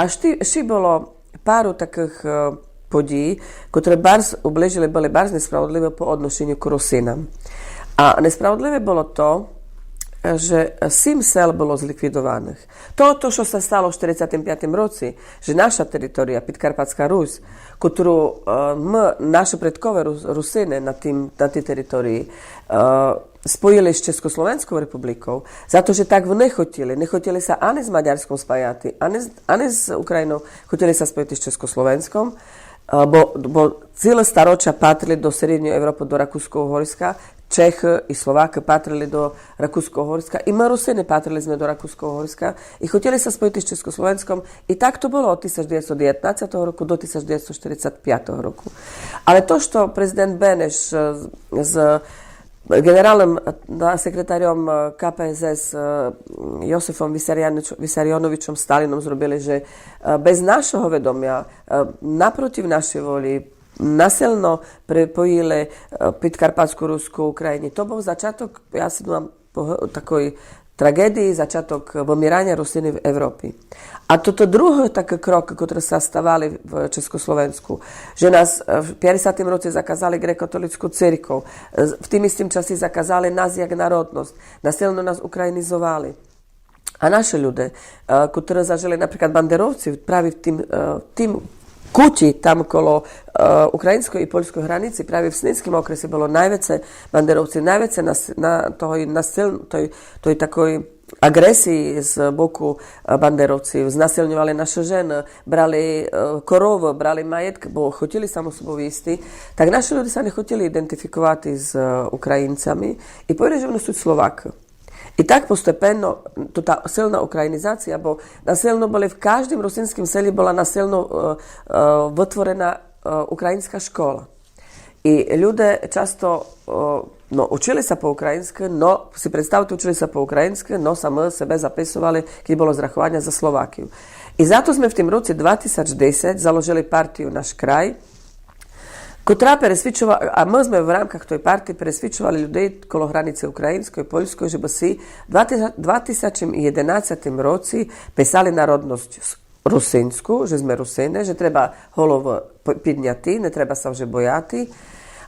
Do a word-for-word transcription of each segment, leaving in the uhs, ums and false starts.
А ще, ще было пару такых, е, подій, котры барз уближили, были барз несправедливы по одношеню к Русинам. А несправедливе было то, е, же сім сел было зліквідованых. То, то, што ся стало в штерицятим пятим році, же наша територія, Підкарпатська Русь, котру, е, мы, наші предкове рус-, Русины на тім, на тій території, е, споїли з Чеськословенськов републіков, за то, же так вони хотіли. Не хотіли ся ани з Мадярськом спаяти, ани з, ани з Українов, хотіли ся споїти з Чеськословенськом, е, бо, бо ціле староча патрили до Середньої Европы, до Ракусько-Угорська, Чехы і Словакы патрили до Ракусько-Угорська, і мы, Русины, патрили зме до Ракусько-Угорська, і хотіли ся споїти з Чеськословенськом. І так то было од тисяч девятсот девятнадцятого року до тисяч девятсот штерицят пятого року. Але то, што президент Бенеш, е, з, з ґенералным, е, секретарьом, е, К П С С, е, Йосифом Вісарянович-, Вісаряновичом Сталіном зробили, же, е, без нашого ведомя, е, напротив нашей волї, насилно припоїли, е, Підкарпатську Русь ко Україні. То быв зачаток, я си думам, пог-, такой траґедії, зачаток вымираня Русинів в Европі. А тото другый такый крок, котры ся ставали в Чеськословенську, же нас, е, в пятдесятым році заказали греко-католицьку церков, е, в тым істым часі заказали нас як народность, насилно нас українізовали. А наші люди, е, котры зажили, наприклад, бандеровців, праві в тым, е, в тым куті, там коло, е, україньской і полььской границі, праві в Сниньскім окресі было найвеце бандеровців, найвеце нас-, на, того насил-, той, той такой аґресії з боку, е, бандеровців. Знасилньовали нашы жены, брали, е, коровы, брали маєтк, бо хотіли само собов їсти. Так нашы люди ся не хотіли ідентифіковати з, е, Українцями і повіли, же вони суть Словакы. І так постепенно тота силна українізація, бо насилно были в каждым русиньскым селї была насилно, е, е, вытворена, е, україньска школа. І люди часто, е, но, учили ся по україньскы, но, си представте, учили ся по україньскы, но самы себе записовали, кедь было зрахованя, за Словаків. І зато зме в тым році два тисяч десять заложили партію Наш край, котра пересвідчова-, а мы зме в рамках той партії пересвідчовали людей коло границі україньской, полььской, же бы си два тисячи, два тисячи єдинадцятым році писали народность с-, русиньску, же зме Русины, же треба головы п-, підняти, не треба ся вже бояти.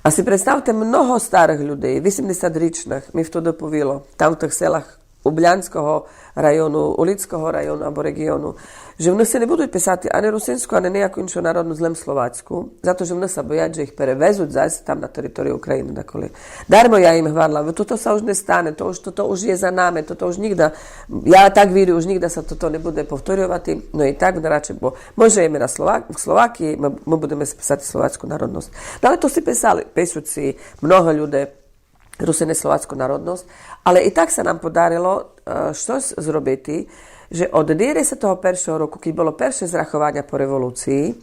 А си представте, много старых людей, вісімдесятьрічных, ми втоды повіло, там в тых селах Обляньского району, Улицького району або реґіону, же вони си не будуть писати ани русиньску, ани нияку іншу народность, лем словацьку, за то, же вони ся боять, же їх перевезуть зась там на територію України даколи. Дармо я їм гварла, тото ся уж не стане, то уж, тото уж є за нами, тото уж нїґда, я так вірю, уж нїґда ся тото не буде повторьовати, но і так, до речі, бо мы жиєме на Слова-, в Словакії, мы, мы будеме писати словацьку народность. Но але то си писали, пишуть си много людей, Русины, словацьку народность. Але і так ся нам подарило, е, штось зробити, же од девятдесятого першого року, кедь было перше зрахованя по револуції,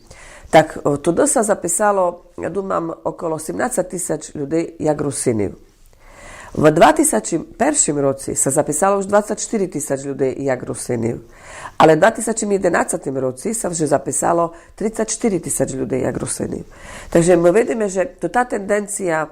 так, е, туды ся записало, я думам, около сімнадцять тисяч людей як Русинів. В два тисячи першым році ся записало уж двадцять штыри тисяч людей як Русинів, але в два тисячи єдинадцятым році ся вже записало тридцять штыри тисяч людей як Русинів. Так же мы видиме, же то та тенденція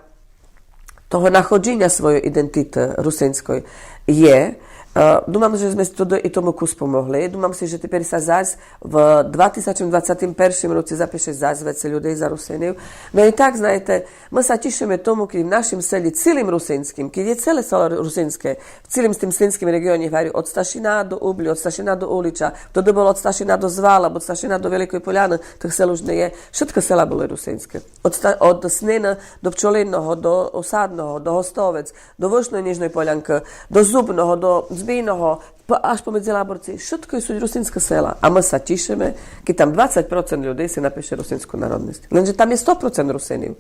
того находжіня свойой ідентиты русиньской є. Е, думам, же зме туды і тому кус помогли. Думам си, же тепер ся зась в два тисячи двадцятым першым році запише зась веце людей за Русинів. Но і так, знаєте, мы ся тішиме тому, кедь в нашым селї цілым русиньскым, кедь є ціле село русиньске, в цілым тым Сниньскым реґіоні, гварю, од Сташина до Убли, од Сташина до Улича, туды было од Сташина до Звала, од Сташина до Великой Поляны, тых сел уж не є, вшыткы села были русиньскы. Од Ста-, од Снины до Пчолиного, до Осадного, до Гостовец, до Вышной Ніжной Полянкы, до Зубного, до Збійного, по-, аж помедзи Лаборці, вшыткы суть русиньскы села. А мы ся тішиме, кедь там двадцять процент людей си напише русиньску народность. Ленже там є сто процент Русинів.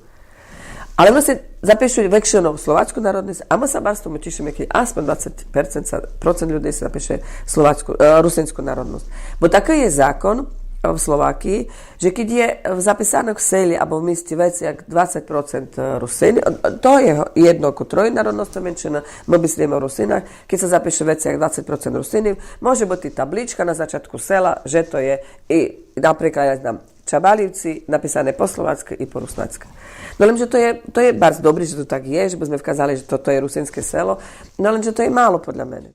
Але вони си запишуть векшинов словацьку народность, а мы ся барз тому тішиме, кедь аспонь двадцять процент ся, процент людей си запише словацьку, е, русиньску народность. Бо такый є закон, е, в Словакії, же кедь є в записаных в селї або в місті веце як двадцять процент, е, Русин, е, то є єдно котрой народности меншины, мы бесідуєме о Русинах, кедь ся запише веце як двадцять процент Русинів, може быти табличка на зачатку села, же то є і, наприклад, я знам, Чабалівці, написане по словацькы і по руснацькы. Но ленже то є, то є барз добрі, же то так є, же бы зме вказали, же то, то є русиньске село, но ленже то є мало, подля мене.